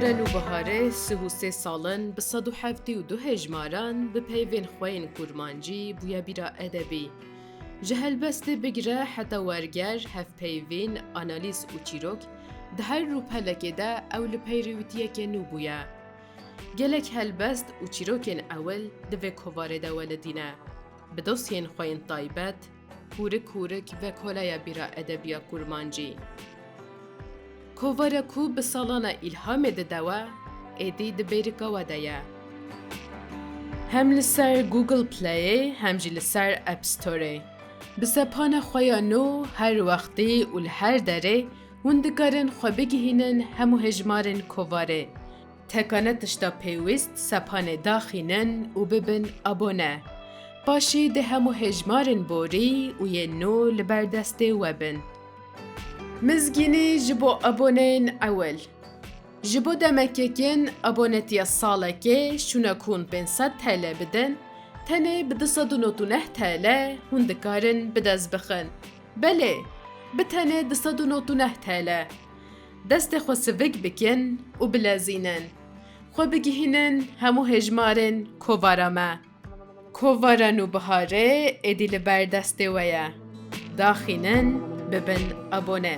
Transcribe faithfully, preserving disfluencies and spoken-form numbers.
Kovara Nûbiharê sih û sê sal in bi sed û heftê û du hejmaran bi peyvên xwe yên kurmancî bûye bîra edebî. Ji helbestê bigire heta werger, hevpeyvîn, analîz û çîrok, di her rûpelekê de ew li pey rêwîtiyeke nû bûye. Gelek helbest û çîrokên ewil di vê kovarê de welidîne. Bi dosyên xwe yên taybet, hûrik hûrik vekolaya bîra edebiya kurmancî. Kovara ku bi salana îlhamê dide we, êdî di bêrika we de ye. Hem li ser Google Playê, hem jî li ser App Storeê. Bi sepana xwe ya nû her wextî û li her derê hûn dikarin xwe bigihînin hemû hejmarên kovarê. Tekane tişta pêwîst sepanê daxînin û bibin abone. Paşî di hemû hejmarên borî û yên nû li ber destê we bin. Mizgînî ji bo aboneyên ewil. Ji bo demekê kin abonetiya salekê şûna ku hûn pênc sed T L bidin, tenê bi du sed û nod û neh T L hûn dikarin bi dest bixin. Belê, bi tenê du sed û nod û neh T L. Destê xwe sivik bikin û bilezînin. Xwe bigihînin hemû hejmarên kovara me. Kovara Nûbiharê êdî li ber destê we ye. Daxînin, bibin abone.